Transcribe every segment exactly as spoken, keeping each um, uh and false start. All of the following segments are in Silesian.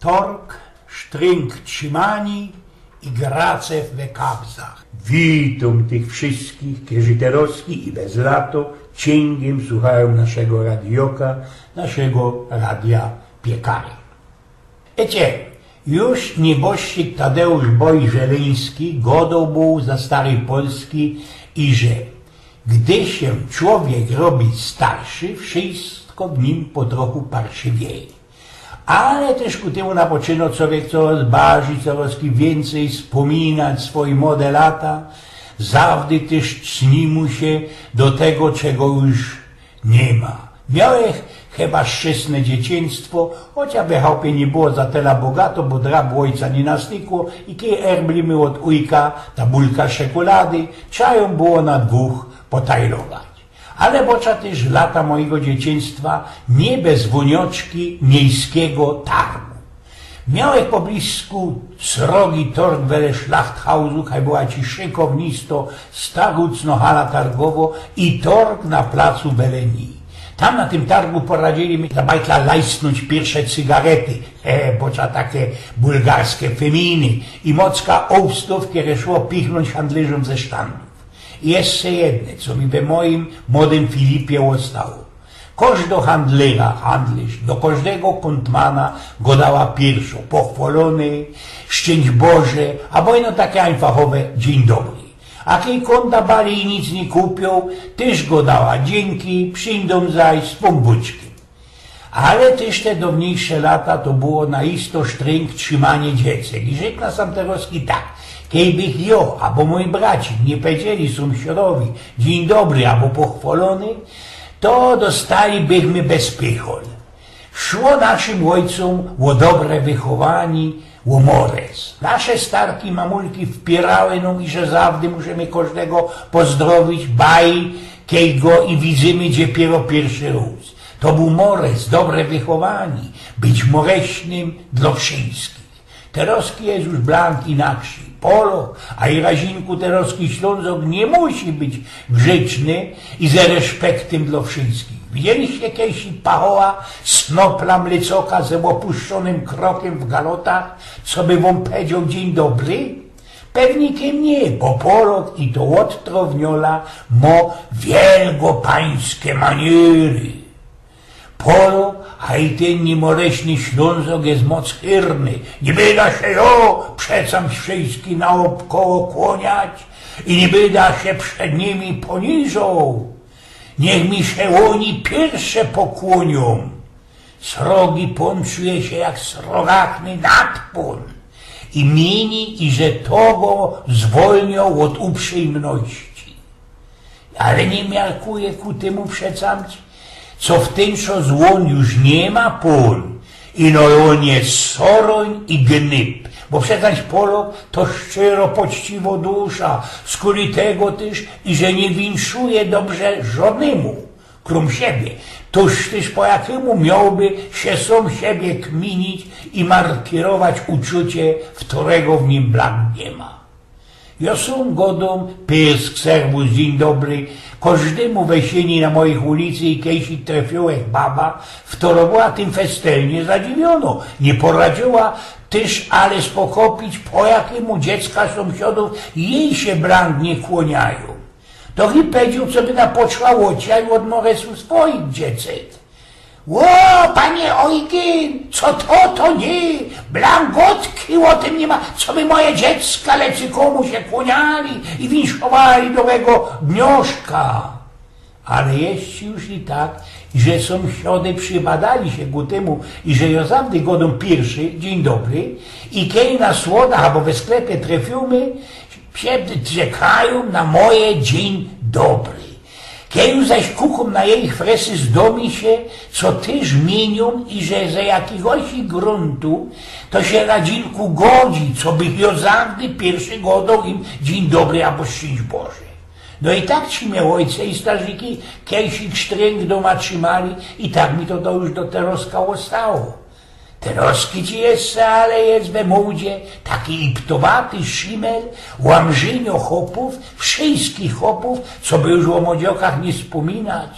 Tork, sztrynk trzimani i gracew we kabzach. Witōm tych wszyskich, kerzy terozki i bez lato ciyngiym suchajōm naszego radioka, naszego radia Piekary. Wiycie, już niyboszczyk Tadeusz Boj-Żeleński godoł bōł za starej Polski, iże gdy sie czowiek robi starszy, wszysko w nim po trochu parszywieje. Ale tyż ku tymu napoczyno czowiek coroz bardzij, coroz wiyncyj spōminać swoje mode lata, zawdy tyż cni mu sie do tego, czego już niy ma. Miołech chyba szczysne dzieciństwo, chocia we chałpie niy było za tela bogato, bo drab ôjca niy nastykło i kej erbli my ôd ujka, ta bulka szekulady, trzeba jōm było na dwōch potajlować. Ale bocza tyż lata mojigo dzieciństwa niy bez wōnioczki miejskigo targu. Miołech poblisku srogi torg wele Szlachthausów, kaj była ci szykownisto, starucno hala targowo i torg na placu wele nij. Tam na tym targu poradziyli my za bajtla lajsnōńć piyrwsze cygarety, he, bocza take bulgarske feminy i mocka ôbstōw, kere szło pichnōńć handlyrzōm ze sztandōw. I jeszcze jedne, co mi we mojim modym Filipie ôstało. Kożdo handlyra, handlyrz, do kożdego kōntmana godała piyrwszo: „Pochwolōny, szczynść Boże”, abo ino take ajnfachowe „Dziyń dobry”. A kej kōnta bali i nic niy kupiōł, tyż godała: „Dziyńki, przińdōm zaś z pōnbōczkiym”. Ale tyż te downiejsze lata to było na isto sztrynk trzimanie dziecek. I rzekna sam terozki tak: kejbych jo, abo mōj bracik niy powiedzieli sōmsiodowi „Dziyń dobry” abo „Pochwolōny”, to dostalibychmy bez pychol. Szło naszym ôjcōm ô dobre wychowaniy, ô mores. Nasze starki, mamulki wpiyrały nōm, iże zawdy musimy kożdego pozdrowić, baj, kej go i widzymy dopiyro piyrwszy rōz. To bōł mores, dobre wychowaniy, być moresnym dlo wszyskich. Terozki je już blank inakszyj. Polok, a i razinku terozki Ślōnzok niy musi być grzeczny i ze respektym dlo wszyskich. Widzieliście kejsi pachoła, snopla, mlycoka ze ôpuszczonym krokiym w galotach, co by wōm powiedzioł „Dziyń dobry”? Pewnikiym niy, bo Polok, i to ôd trowniŏ, mo wielkopańske maniery. Polok, a i tyn niymoresny Ślōnzok je moc chyrny. Niy byda sie jo przecam wszyskich naôbkoło kłōniać i niy byda sie przed nimi pōniżoł. Niych mi sie ôni piyrwsze pokłōniōm. Srogi pōn czuje sie jak srogachny nadpōn i miyni, iże to go zwolniŏ ôd uprzejmności. Ale niy miarkuje ku tymu przecam, co w tyn czŏs ôn już niy ma pōn, ino ôn je sorōń i gnyp, bo przecam Polok to szczero poczciwŏ dusza, skuli tego tyż, iże niy winszuje dobrze żŏdnymu krōm siebie, tōż tyż po jakymu miołby sie sōm siebie kminić i markirować uczucie, wtōrego w nim blank niy ma. Jŏ sōm godōm pysk, serwus, dziyń dobry kożdymu we siyni na mojich ulicy i kejsi trefiōłech baba, wtōro była tym festelnie zadziwiōnŏ. Niy poradziyła tyż ale spokopić, po jakymu dziecka sōmsiadōw jij sie blank niy kłōniajōm. To chip powiedzioł, co by na poczła ôciać ôd moresu swojich dziecek. Ô, panie Ojgyn, co to, to niy, blangotki ô tym niy ma, co by moje dziecka lecy kōmu sie kłōniali i winszowali dobrego dnioszka. Ale jeszcze już i tak, że sōmsiadŏ przybadali sie ku tymu, iże jŏ zawdy godōm piyrwszy dziyń dobry i kej na słodach abo we sklepie trefiymy, sie czekajōm na moje dziyń dobry. Kej już zaś kukōm na jejich fresy, zdŏ mi sie, co tyż miyniōm, iże ze jakigoś grōntu to sie radzinku godzi, co bych jŏ zawdy piyrwszy godoł im dziyń dobry abo szczynść Boże. No i tak ci mie ôjce i starzyki kejsik sztrynk dōma trzimali i tak mi to, to już do terŏzka ôstało. Terŏzki ci jeszcze ale je we mōdzie taki iptowaty szimel, łamrzynio chopōw, wszyskich chopōw, co by już ô młodziokach niy spōminać.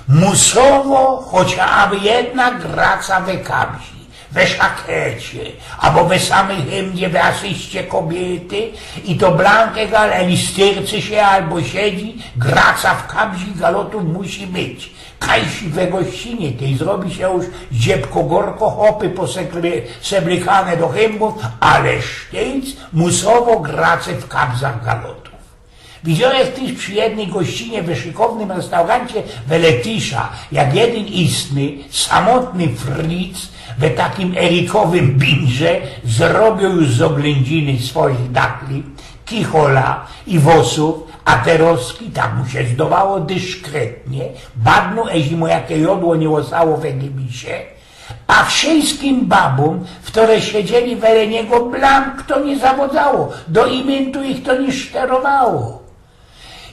Musowo chociaby jedna graca we kabzi. We szakecie, abo we samej hymnie, we asyście kobiyty, i to blank egal, eli styrcy sie, abo siedzi, graca w kabzi galotōw musi być. Kajsi we gościnie, tej zrobi sie już ziepko gorko, chopy poseblykane do hymbōw, ale sztyjc musowo gracy w kabzach galotōw. Widziōłech tyż przi jednyj gościnie we szykownym restaurancie we Letisza, jak jedyn istny, samotny fric we takim erikowym binże zrobiōł już z ôglyndziny swoich dachli, kichola i wosōw, a terozki, tak mu sie zdowało dyszkretnie, badnōł, eźli mu jake jodło niy ôstało we gebisie, a wszyjskim babōm, wtore siedzieli wele niego, blank to niy zawodzało, do imyntu ich to niy szterowało.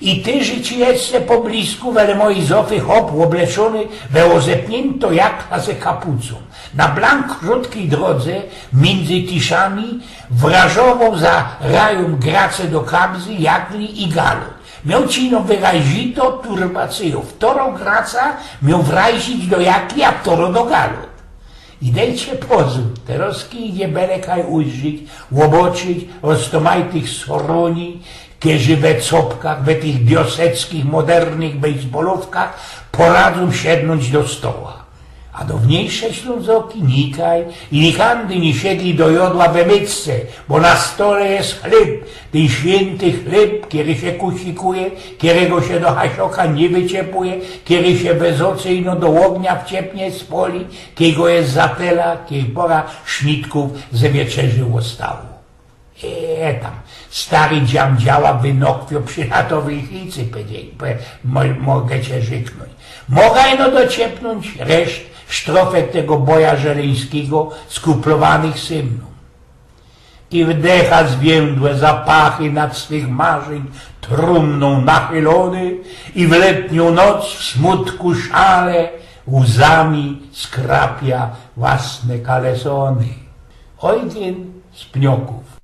I tyż ci jeszcze po blisku, wele mojij Zofy, chop ôbleczōny we ôzepniynto jakla ze kapucōm. Na blank krōtkij drodze miyndzy tiszami wrażowoł za rajōm grace do kabzy, jakli i galot. Mioł ci ino wyrajzito turbacyjōw, wtoro graca mioł wrajzić do jakli, a wtoro do galot. I dejcie pozōr, terozki idzie bele kaj ujrzić, ôboczyć roztōmajtych sorōni, kerzy we copkach, we tych dioseckich, modernych bejsbolowkach poradzōm siednōńć do stoła. A downiejsze Ślōnzoki nikaj i nikandy niy siedli do jodła we mycce, bo na stole je chlyb, tyn świynty chlyb, kery sie kusikuje, kerego sie do hasioka niy wyciepuje, kery sie we zocy ino do ôgnia wciepnie, spoli, kej go je za tela, kej pora sznitkōw ze wieczerzy ôstało. E, tam, stary dziam działa wynokwio przi ratowyj chicy, pedziej, pe, mo, mogã cie rzyknōńć. Mogã ino dociepnōńć reszt sztrofek tego boja żeleńskigo, skuplowanych symnōm. I wdycha zwiędłe zapachy nad swych marzyń trumnōm nachylōny, i w letniōm noc w smutku szale łzami skrapia własne kalesōny. Ojgyn z Pniokōw.